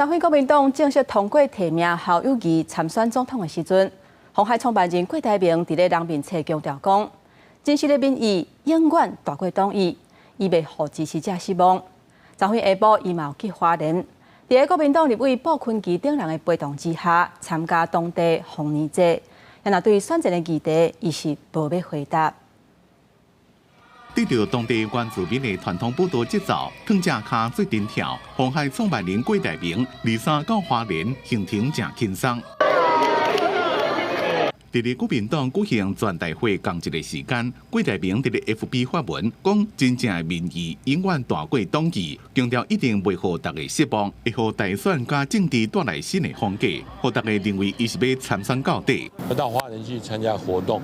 昨昏國民黨正式通過提名侯友宜參選總統的時陣，鴻海創辦人郭台銘佇咧人面冊強調講，真實的民意永遠大過黨意，伊袂予支持者失望。昨昏下晡，伊嘛有去花蓮，佇咧國民黨立委傅崐萁等人的陪同之下，參加當地豐年祭。但若對選戰的議題，伊是無欲回答。對著當地原住民的傳統舞蹈節奏，褪隻跤做陣跳。鴻海創辦人郭台銘二三到花蓮行程誠輕鬆。佇咧國民黨舉行全代會仝一个時間，郭台銘佇咧 FB 發文講，真正的民意永遠大過黨意，強調一定袂予大家失望，會予大選佮政治帶來新的風格，予大家認為伊是欲參選到底。我到花蓮去參加活動，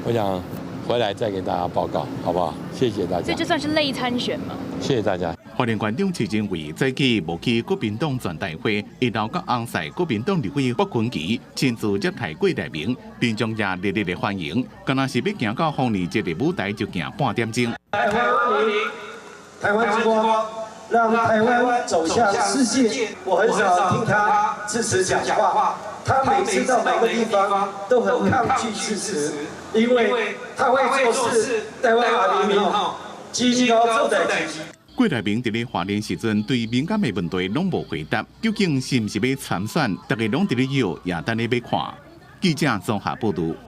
我想回來再給大家報告，好不好？謝謝大家。這就算是類參選嗎？謝謝大家。花蓮縣長徐仁偉早起無去國民黨全代會，一路佮翁婿國民黨立委傅崐萁親自接待郭台銘，民眾也熱烈的歡迎。敢若是欲行到豐年節的舞台就行半點鐘。台灣光明，台灣之光，讓台灣走向世界。我很少聽他致辭講話，他每次到每個地方都很抗拒致辭，因為他會做事，台灣阿明吼，真高做代誌。郭台銘佇咧花蓮時陣，對敏感的問題攏無回答，究竟是毋是欲參選？大家攏佇咧臆，也等咧欲看。記者綜合報導。